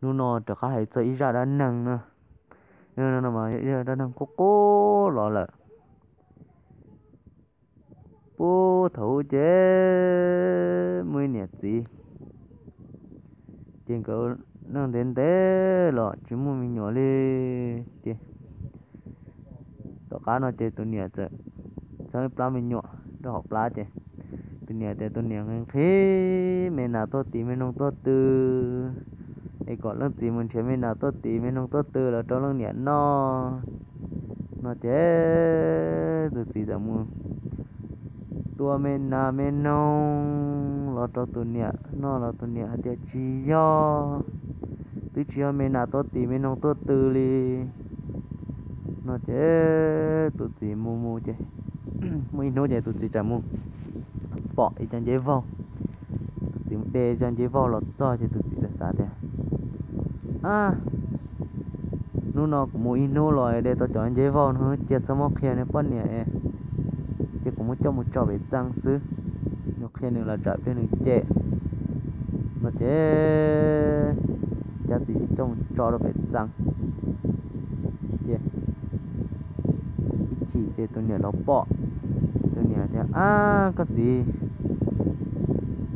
Hnub no rov qab hais txog ib zaj dab neeg no, ib zaj dab neeg qub qub los lawm. Puag thaum ub ces muaj ib niam txiv, ces nkawd neej ntev ntev los tsis muaj me nyuam li. Ces tom qab no ces tus niam txawm txheeb ib plab me nyuam rau hauv plab ces tus niam tias tus niam nqhis nqhis me nas tuaj tis me noog tuaj tw, es kom leej txiv mus nrhiav me nas tuaj tis me noog tuaj tw los rau leej niam noj no ces tus txiv txawm mus tua me nas me noog los rau tus niam noj los tus niam hais tias tsis yog, twb tsis yog me nas tuaj tis me noog tuaj tw li no ces tus txiv mus mus ces muaj ib hnub ces tus txiv txawm mus pom ib co nceb vaug. Tus txiv mus de cov nceb vaug los txog ces tus txiv txawm xav tias, a, hnub no kuv mus ib hnub los de tau cov nceb vaug no cia txhob muab qhia nws poj niam, ces kuv muab coj mus tso pem txee xwb, nws qhia nws los tsam pliag nws cem no ces cov txiv coj mus tso rau pem txee. Ces ib chim ces tus niam los pom, tus niam tias, a, koj txiv,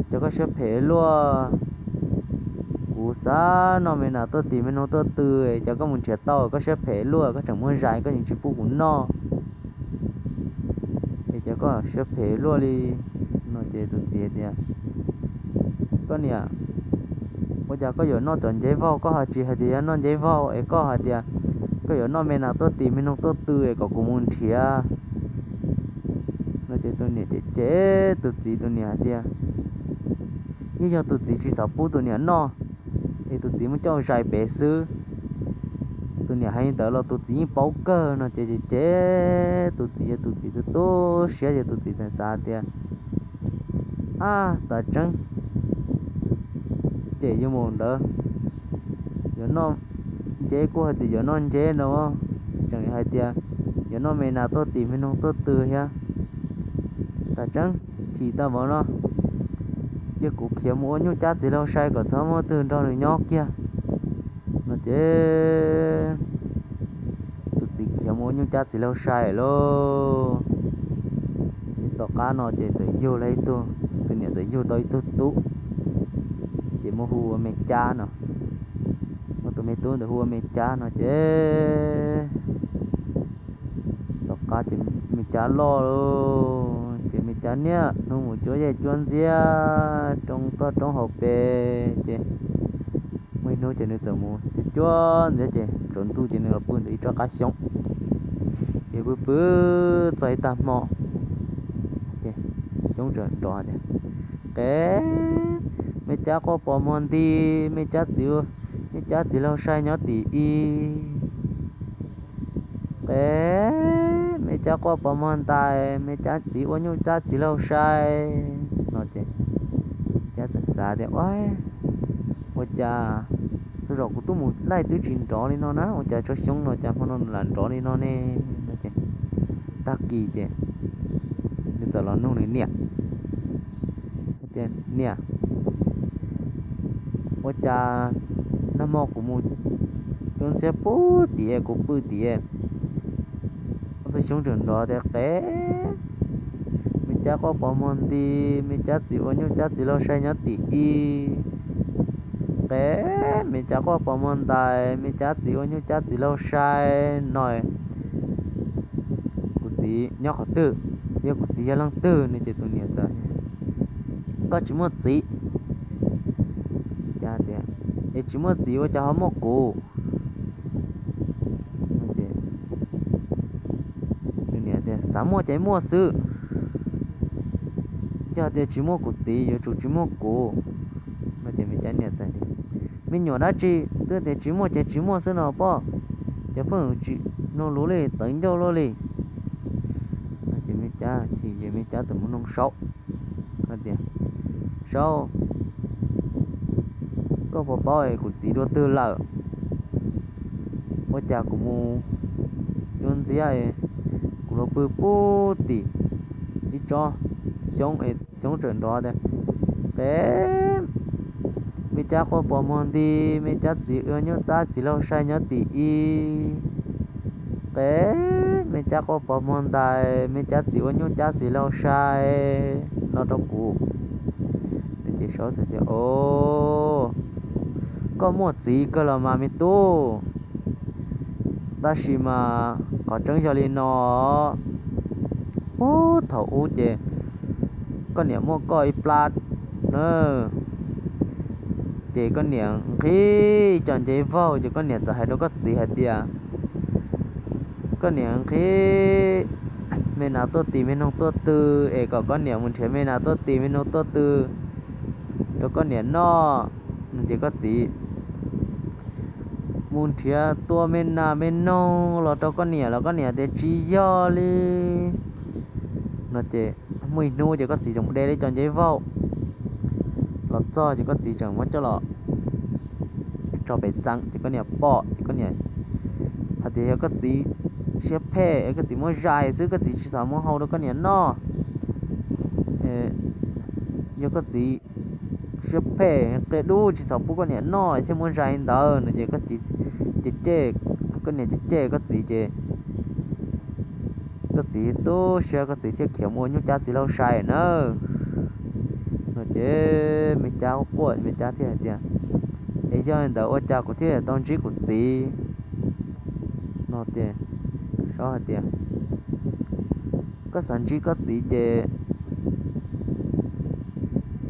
cov koj siab phem luaj, kuv xav noj me nas tuaj tis me noog tuaj tw, cov koj mus nrhiav tau koj siab phem luaj, koj tseem muab zais koj yeej tsis pub kuv noj, es cov koj siab phem luaj li no ces tus txiv tias, koj niam, ua cas koj yuav noj cov nceb vaug, koj ho tsis hais tias yog noj nceb vaug es koj hais tias koj yuav noj me nas tuaj tis me noog tuaj tw es kom kuv mus nrhiav no ces tus niam cem cem tus txiv, tus niam hais tias yeej yog tus txiv tsis xav pub tus niam noj, es tus txiv muab coj zais pem xwb. Tus niam hais li ntawd los tus txiv yeej paub kawg no ces cem cem tus txiv, tus txiv tu tu siab ces tus txiv txawm xav tias, a, tas tseeb, cem yuav mus ntawd, yuav noj nceb kuj hais tias yuav noj nceb no, tseem hais tias yuav noj me nas tuaj tis me noog tuaj tw thiab. Tas tseeb, chim tau vauv no, cia kuv khiav mus ua nyuj cab txiv laug sai kom txhob muaj twg nrog nws nyob kiag no ces tus txiv khiav mus ua nyuj cab txiv laug sai lauj. Ces tom qab no ces txawm yug lawm ib tug, tus niam txawm yug tau ib tug tub, ces muab hu ua Me Cab no, muab tus me tub ntawd hu ua Me Cab no ces tom qab ces Me Cab loj lawm ces Me Cab niaj hnub mus cuab yej cuab ntxiab roob toj roob hauv pes ces muaj ib hnub ces nws txawm mus cuab cuab ntxiab ces tsaus ntuj ces nws los pw ntawm ib tsob qab xyoob. Ces pw pw txog ib tag hmo, ces xyoob txawm nrov tias, qe, Me Cab quaj pos muag nti, Me Cab txiv, Me Cab txiv laug sai nyob tim i. Qe, Me Cab quaj pos muag ntais, Me Cab txiv ua nyuj cab txiv laug sai no ces Cab txawm xav tias, ua, ua cas txhua zaus kuv tuaj mus laij twb tsis nrov li no na, ua cas tsob xyoob no cas hmo no nws lam nrov li no ne? No ces tag kis ces nws txawm los nug nws niam tias, niam, ua cas nag hmo kuv mus cuab ntxhiab puag tim, kuv pw tim, ua txoj xyoob tseem nrov tias, qe, Me Cab quaj pos muag nti, Me Cab txiv ua nyuj cab txiv laug sai nyob tim i. Qe, Me Cab quaj pos muag ntais, Me Cab txiv ua nyuj cab txiv laug sai no, kuv txiv nyob qhov twg, thiab kuv txiv yog leej twg? No ces tus niam txawm, koj tsis muaj txiv. Cab tias, es tsis muaj txiv ua cas ho muaj kuv? Nws niam tias, xav muaj ces muaj xwb, yog tias tsis muaj kuv txiv yuav tsum tsis muaj kuv. No ces Me Cab niam txawm tias, me nyuam dab tsi twb tias tsis muaj ces tsis muaj xwb no pob, ces pheej tsis mloog lus li, tawv ncauj luaj li. No ces Me Cab chim ces Me Cab txawm mus noog Saub tias, Saub, koj puas paub kuv txiv dua twg lawm? Ua cas kuv mus cuab ntxiab, kuv los pw puag tim ib tsob xyoob es xyoob tseem nrov tias, qe, Me Cab quaj pos muag nti, Me Cab txiv ua nyuj cab txiv laug sai nyob tim ib qe. Me Cab quaj pos muag ntais, Me Cab txiv ua nyuj cab txiv laug sai no rau kuv. Ces Saub txawm tias, O, koj muaj txiv kawg los mas me tub, tab sis mas qhov tseeb yog li no. Ub, thaum ub ces koj niam muaj koj ib plab na, ces koj niam nqhis cov ncej vaug ces koj niam txawm hais rau koj txiv hais tias, koj niam nqhis me nas tuaj tis me noog tuaj tw, es kom koj niam mus nrhiav me nas tuaj tis me noog tuaj tw rau koj niam noj. Ces koj txiv mus nrhiav tua me nas me noog los rau koj niam los koj niam tias tsis yog li no. Ces muaj ib hnub ces koj txiv tseem mus de li cov ncej vaug los txog ces koj txiv tseem muab coj los tso pem txee ces koj niam pom ces koj niam hais tias yog koj txiv siab phem es koj txiv muab zais xwb, koj txiv tsis xav muab hau rau koj niam noj. Yog koj txiv siab phem qia dub tsis xav pub koj niam noj thiaj muab zais ntawd no. Ces koj txiv ces cem, koj niam cem cem koj txiv ces koj txiv tu siab koj txiv thiaj khiav mus ua nyuj cab txiv laug sai na no. Ces Me Cab quaj quaj, Me Cab thiaj hais tias, Es yog li ntawd ua cas kuv thiaj tau ntsib kuv txiv no? Ces Saub hais tias, Koj xav ntsib koj txiv ces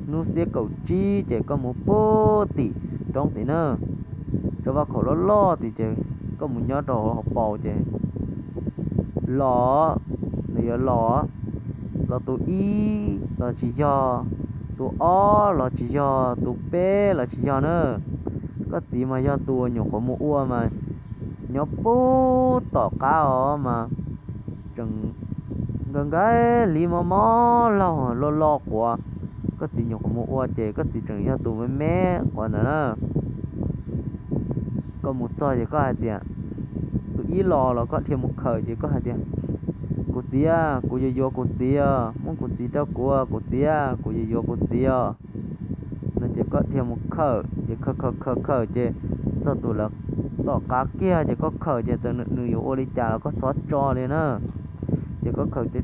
hnub xiab kaum tsib ces koj mus puag tim roob tim na, rau vaj khaum loj loj tim ces koj mus nyob rau hauv paus ces los, nws yuav los, los tus ib los tsis yog, tus ob los tsis yog, tus peb los tsis yog na. Koj txiv mas yog tus uas nyuam qhuav mus ua mas nyob puag tom qab os mas tseem nkawd nkaib li mob mob laug lo lo quav. Koj txiv nyuam qhuav mus ua ces koj txiv tseem yog tus me me quav ntawd na. Koj mus txog ces koj hais tias, tus ib los los koj dhia mus khawm ces koj hais tias, Kuv txiv, kuv yuav yuav kuv txiv os, muab kuv txiv rau kuv, kuv txiv, kuv yuav yuav kuv txiv os no. Ces koj dhia mus khawm ces khawm khawm khawm khawm ces txog tus lawv tom qab kiag ces koj khawm ces txawm nws yuav ua li cas los koj txhob tso li na. Ces koj khawm ces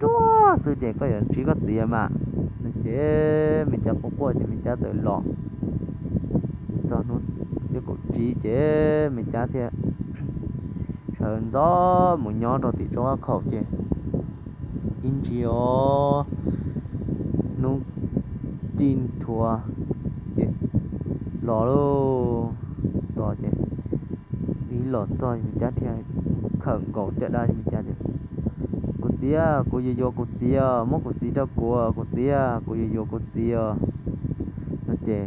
ruaj ruaj xwb ces koj yuav ntsib koj txiv mas no. Ces Me Cab quaj quaj ces Me Cab txawm los. Ces txog hnub xiab kaum tsib ces Me Cab thiaj sawv ntxov mus nyob rau tim roob vaj khaum ces ib ntsis os hnub ci nrhuav ces los lauj, los ces ib los txog Me Cab dhia khawm nkaus caj dab, Me Cab tias, Kuv txiv, kuv yuav yuav kuv txiv os, muab kuv txiv rau kuv, kuv txiv, kuv yuav yuav kuv txiv os no. Ces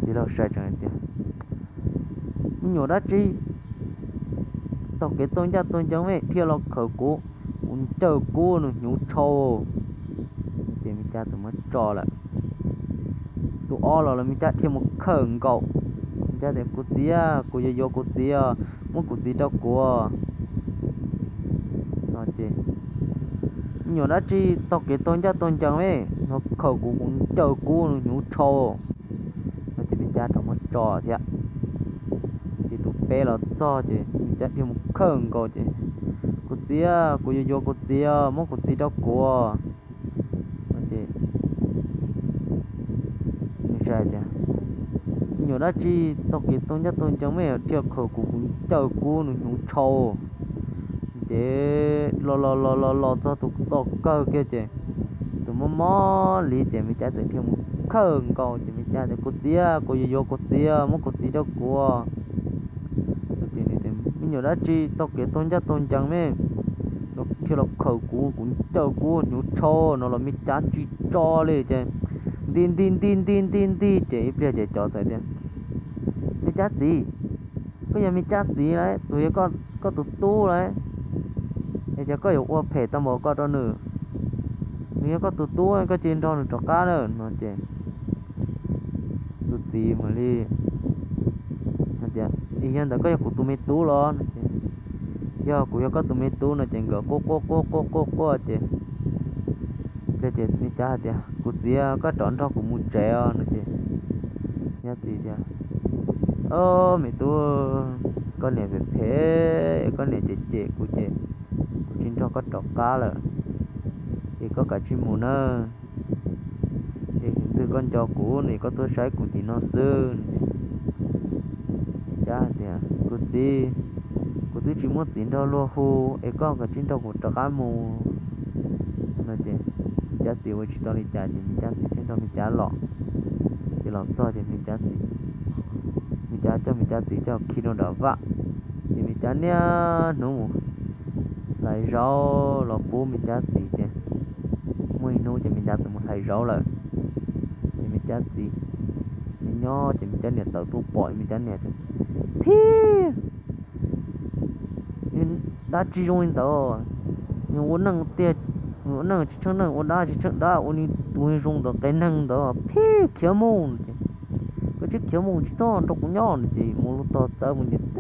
txiv laug sai tseem hais tias, Me nyuam dab tsi taug kev taug ncaj taug ncees me dhia los khawm kuv, kuv ncaws kub nws hnyuv tshau. Ces Me Cab txawm muab tso lawm. Tus ob los los Me Cab dhia mus khawm nkaus, Me Cab tias, Kuv txiv, kuv yuav yuav kuv txiv os, muab kuv txiv rau kuv no. Ces, Me nyuam dab tsi taug kev taug ncaj taug ncees me no khawm kuv, kuv ncaws kub nws hnyuv tshau no. Ces Me Cab rov muab tso thiab. Ces tus peb los txog ces Me Cab dhia mus khawm nkaus ces, Kuv txiv, kuv yuav yuav kuv txiv os, muab kuv txiv rau kuv no. Ces nws hais tias, Me nyuam dab tsi taug kev taug ncaj taug ncees me dhia khawm kuv, kuv ncaws kub nws hnyuv tshau. Ces los los los los los txog tus tom kawg kiag ces tus mob mob li ces Me Cab txawm dhia mus khawm nkaus ces Me Cab tias, Kuv txiv, kuv yuav yuav kuv txiv, muab kuv txiv rau kuv. Me nyuam dab tsi taug kev taug ncaj taug ncees me dhia los khawm kuv, kuv ncaws kub hnyuv tshau no los Me Cab tsis tso li ces nti nti nti nti nti nti ces ib pliag ces cov txawm tias, Me Cab txiv, koj yog Me Cab txiv lauj, tus yog koj tus tub lauj, es cas koj yuav ua phem tau npaum koj rau nws? Nws yog koj tus tub, koj cia li nrog nws rov qab na no. Ces tus txiv mam li hais tias, Es yog ntawd koj yog kuv tus me tub los no? Ces, Yog, kuv yog koj tus me tub no. Ces nkawd quaj quaj quaj quaj quaj quaj ces, ces Me Cab hais tias, Kuv txiv, koj rov nrog kuv mus tsev os no. Ces Cab txiv tias, Ob, me tub, koj niam phem phem, koj niam cem cem kuv ces kuv tsis nrog koj rov qab lawm, es koj kav tsij mus nawb. Es ntwg koj nco kuv ne, koj tuaj saib kuv nim no xwb. Cab tias, Kuv txiv, kuv twb tsis muaj txiv nrog luag hu, es koj kav tsij nrog kuv rov qab mus. No ces Cab txiv ua tsis tau li cas ces Me Cab txiv thiaj nrog Me Cab los. Ces los txog ces Me Cab txiv, Me Cab coj Me Cab txiv coj khi rau nram vaj. Ces Me Cab niaj hnub mus hlais zaub los pub Me Cab txiv ces muaj ib hnub ces Me Cab txiv mus hlais zaub lawm. Ces Me Cab txiv nyob nyob ces Me Cab niam tawm tuaj pom Me Cab niam tias, Phib! Dab tsi zoo li ntawd? Ua neej tiag, ua neej tsis tsheej neej, ua dab tsis tsheej dab, ua li tus zoo ntawd qe neeg ntawd, phib khiav mus ces koj tsis khiav mus tsis txhob nrog kuv nyob no ces mus lub tog txawb mus ces teb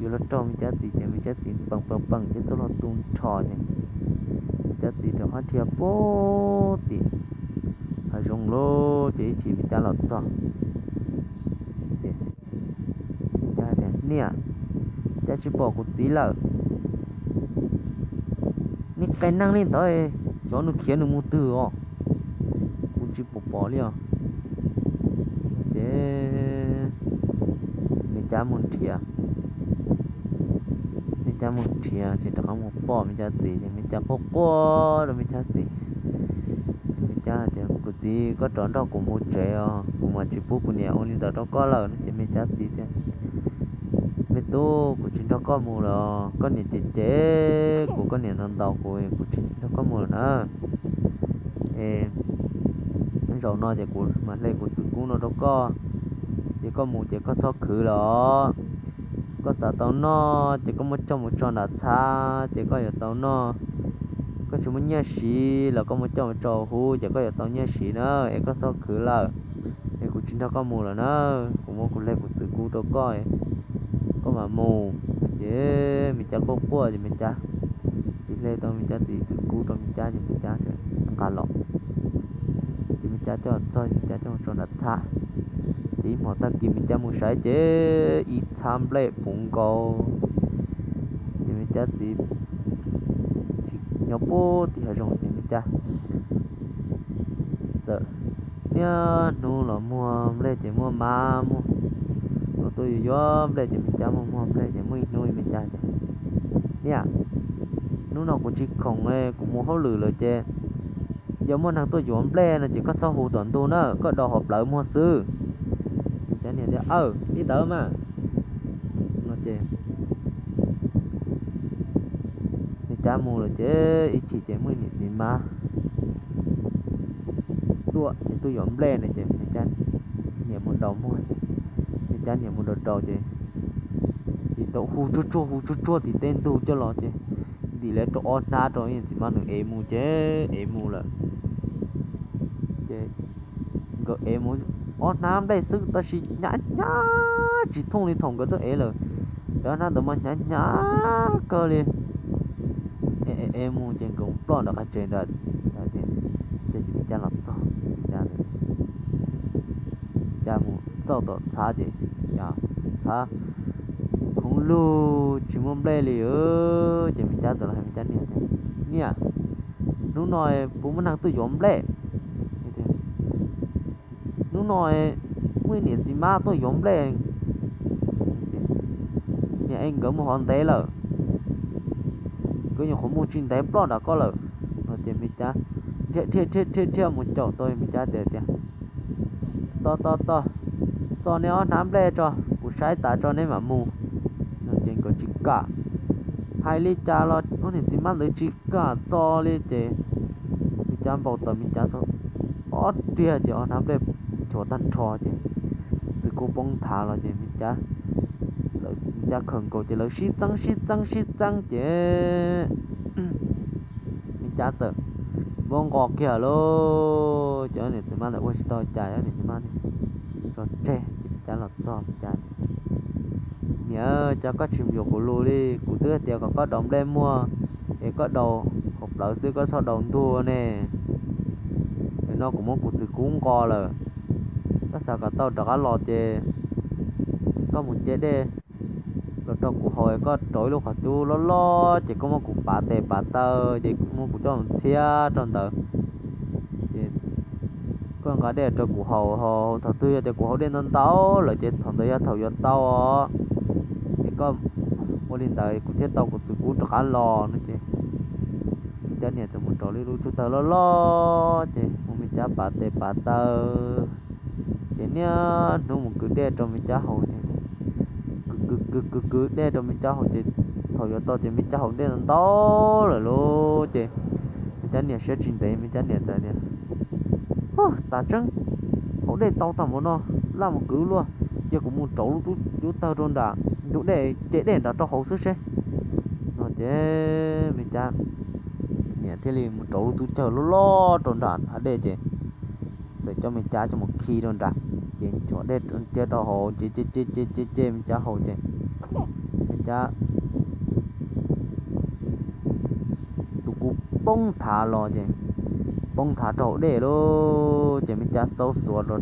yuav los raug Me Cab txiv ces Me Cab txiv peem peem peem ces txoj hlua tu nrho ces Me Cab txiv rov qab dhia puag tim hav zoov lawm ces ib chim Me Cab los txog ces Cab tias, Niam, cas tsis pom kuv txiv lawm? Nws qe neeg li ntawd, xyov nws khiav nws mus twg os, kuv tsis pom pom li os. Ces Me Cab mus nrhiav, Me Cab mus nrhiav ces rov qab mus pom Me Cab txiv ces Me Cab quaj quaj rau Me Cab txiv. Ces Me Cab tias, Kuv txiv, koj rov nrog kuv mus tsev os, kuv mas tsis pub kuv niam ua li ntawd rau koj lawm no. Ces Me Cab txiv tias, Me tub, kuv tsis nrog koj mus lawm, koj niam cem cem kuv, koj niam ntaus ntaus kuv, kuv tsis nrog koj mus lawm na. Es zaum no ces kuv mam hle kuv txwm kub no rau koj, ces koj mus ces koj txhob khwv lawm os. Koj xav tau noj ces koj muab coj mus tso nram txhab ces koj yuav tau noj. Koj tsis muaj nyiaj siv los koj muab coj mus tso huv ces koj yuav tau nyiaj siv na, es koj txhob khwv lawm. Es kuv tsis nrog koj mus lawm na, kuv muab kuv hle kuv txwm kub rau koj, koj mam mus. Ces Me Cab quaj quaj ces Me Cab txiv hle tau Me Cab txiv txwm kub rau Me Cab ces Me Cab nqa los. Ces Me Cab coj txog, Me Cab coj mus tso nram txhab. Ces ib hmos tag kis Me Cab mus saib ces ib txhab nplej puv nkaus. Ces Me Cab txiv tsis nyob puag tim hav zoov ces Me Cab txawm niaj hnub los muag nplej ces muaj mab muaj, los tuaj yuav yuav nplej ces Me Cab muag muag nplej ces muaj ib hnub Me Cab tias, Niam, hnub no kuv tsis khoom, kuv mus hauj lwm lawm ces yog muaj neeg tuaj yuav nplej no ces koj txhob hu tom ntug na, koj daus hauv plawv muag xwb. Me Cab niam tias, Aw, li ntawd mas. No ces Me Cab mus lawm ces ib chim ces muaj niam txiv mab tuaj ces tuaj yuav nplej no ces Me Cab niam mus daus muag ces Me Cab niam mus daus daus ces, ces daus hu tsuag tsuag hu tsuag tsuag tim tej ntug coj los ces ntim lawv rau ob hnab rau niam txiv mab nws ev mus ces ev mus lawm. Ces nkawd ev mus ob hnab nplej xwb tab sis hnyav hnyav tsis thooj li thaum nkawd tuaj ev lawm. Cov hnab ntawd mas hnyav hnyav kawg li. Ev ev mus ces nkawd mus ploj nram qab tsev nrad. Ces Me Cab los txog, Me Cab mus xauj tom txhab ces txhab khoov lug tsis muaj nplej li. Ces Me Cab txawm los hais Me Cab niam tias, Niam, hnub no puas muaj neeg tuaj yuav nplej? Hnub no muaj niam txiv mab tuaj yuav nplej. Niam, es nkawd mus hov ntev lawm, nkawd nyuam qhuav mus tsis ntev ploj nram koj lawm. No ces Me Cab dhia dhia dhia dhia mus caum tau Me Cab tias tias, Tos tos tos, txo neb ob hnab nplej tso, kuv saib tas tso neb mam mus. No ces nkawd tsis kam, hais li cas los ob niam txiv mab ntawd tsis kam txo li ces Me Cab npau taws, Me Cab ob riag ces ob hnab nplej chuav tag nrho ces txwm kub poob nthav los ces Me Cab, Me Cab khaws nkaus ces lawv sib txeeb sib txeeb sib txeeb ces Me Cab txawm muab nqos kiag lauj. Ces ob niam txiv mab ntawd ua tsis tau cas, ob niam txiv mab tso tseg ces Me Cab los txog Me Cab, Niam, cas koj tsis yuav kuv lus li? Kuv twb hais tias kom koj daus nplej muag es koj daus hauv plawv xwb, koj txhob daus ntuag ne. Nim no kuv muab kuv txwm kub nqos lawm, koj xav kom tau rov qab los ces koj mus ce dej los rau kuv haus, koj rauv ib lub qhov cub loj loj ces koj muab kuv pav tes pav taw ces muab kuv coj mus txhiab rau ntawd. Ces koj nqa dej rau kuv haus, thaum twg yog tias kuv haus dej ntau ntau lawm ces thaum ntawd yog thaum yuav tau os. Es koj ua li ntawd kuv thiaj tau kuv txiv kub rov qab los no ces Me Cab niam txawm mus rauv li lub cub tawg loj loj ces mus Me Cab pav tes pav taw ces niaj hnub mus kwv dej rau Me Cab haus ces kwv kwv kwv kwv dej rau Me Cab haus ces thaum yuav tau ces Me Cab haus dej ntau ntau lawm lauj ces Me Cab niam siab tsis ntev, Me Cab niam txawm tias, Hu, tas tseeb, haus dej tau tag npaum no, laj mus kwv luaj, cia kuv mus rauv lub cub tawg rau nram ntug dej ce dej nram rau hauv xwb seb. No ces Me Cab niam thiaj li mus rauv lub tub cawg loj loj rau nram hav dej ces txawm coj Me Cab coj mus khi rau nram ces nchuav dej cia rau hauv ces ce ce ce ce Me Cab haus ces Me Cab tus kub poob nthav los ces poob nthav rau hauv dej lauj ces Me Cab xaub xuav rau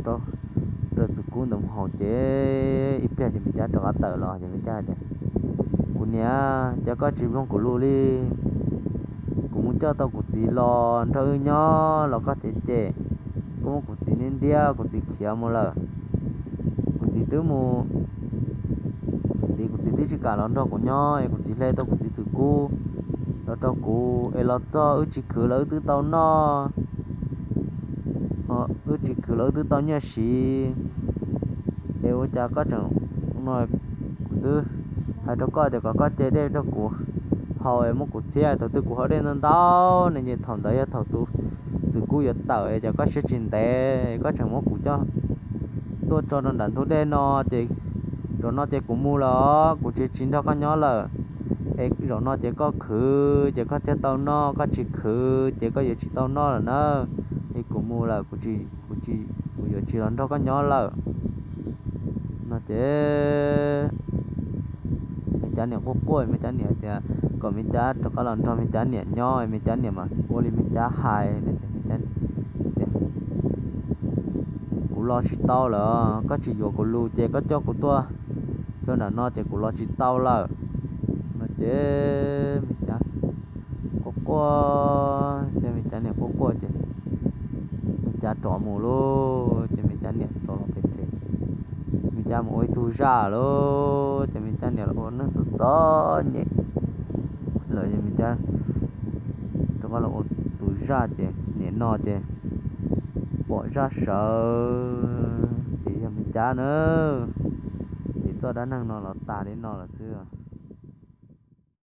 rau txiv kub ntawd mus haus ces ib pliag ces Me Cab rov qab tawm los ces Me Cab tias, Kuv niam, cas koj tsis mloog kuv lus li? Kuv mus coj tau kuv txiv los nrog wb nyob los koj cem cem, koj muab kuv txiv ntiab ntiab, kuv txiv khiav mus lawm. Kuv txiv twb mus tiv, kuv txiv twb tsis kam los nrog kuv nyob es kuv txiv hle tau kuv txiv txwm kub los rau kuv es los txog wb tsis khwv los wb twb tau noj, wb tsis khwv los wb twb tau nyiaj siv. Es ua cas koj tseem, no, kuv twb hais rau koj tias kom koj ce dej rau kuv haus es muab kuv txhiab, thaum twg kuv haus dej ntau ntau ne ces thaum ntawd yog thaum tus txwm kub yuav tawm es cas koj siab tsis ntev koj tseem muab kuv coj tuaj tso rau nram ntug dej no ces zaum no ces kuv mus lawm, kuv tsis tsis nrog koj nyob lawm. Es zaum no ces koj khwv ces koj thiaj tau noj, koj tsis khwv ces koj yuav tsis tau noj lawm na. Es kuv mus lawm, kuv tsis, kuv tsis, kuv yuav tsis los nrog koj nyob lawm. No ces Me Cab niam quaj quaj, Me Cab niam tias kom Me Cab rov qab los nrog Me Cab niam nyob, Me Cab niam mas ua li Me Cab hais no ces Me Cab tias, Kuv los tsis tau lawm, koj tsis yuav kuv lus ces koj coj kuv tuaj rau nram no ces kuv los tsis tau lawm. No ces Me Cab quaj quaj, ces Me Cab niam quaj quaj ces Me Cab rov mus lauj, ces Me Cab niam rov los pem tsev ces Me Cab mus ua ib tug zaj lauj, ces Me Cab niam los ua neej txom txom nyem lawm, Me Cab rov qab los ua tus zaj ces nim no ces pom zaj sawv ces yog Me Cab na. Ces txoj dab neeg no los tas li no lawm xwb.